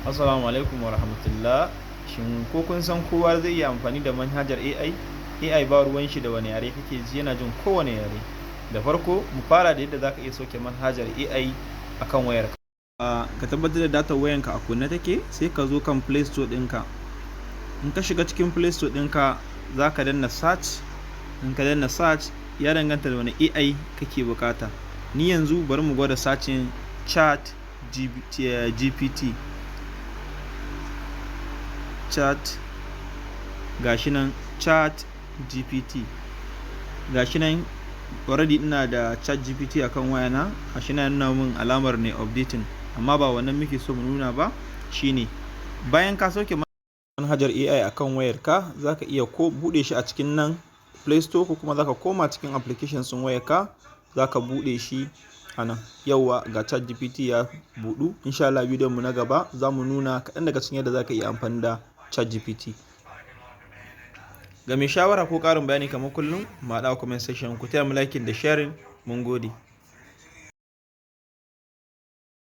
Assalamu alaikum wa rahmatullah. Shin ko kun san kowa zai iya amfani da manhajar AI? AI ba ruwan shi da wani yare kake ji, yana jin kowane yare. Da farko mu fara da yadda zaka iya sauke manhajar AI akan wayarka. Ka tabbatar da data wayanka a kunne take, sai ka zo kan Play Store ɗinka. In ka shiga cikin Play Store ɗinka, za ka danna search. In ka danna search, ya danganta da wani AI kake bukata. Ni yanzu bari mu gwada searching Chat GPT. Chat, gashi nan, Chat GPT. Gashi nan, already ina da Chat GPT akan wayana, gashi nan nuna min alamar ne updating, amma ba wannan muke so mu nuna ba. Shine bayan ka sauke manhajar AI akan wayarka, zaka iya ko bude shi a cikin nan Play Store, ko kuma zaka koma cikin applications ɗin wayarka, zaka bude shi a nan. Yauwa, ga Chat GPT ya budu. Insha Allah bidiyon mu na gaba za mu nuna kaɗan daga cikin yadda zaka iya amfani da Chat GPT. Ga mai shawara ko ƙarin bayani, kamar kullum mu haɗa comment section. Ku taya mu liking da sharing. Mun gode.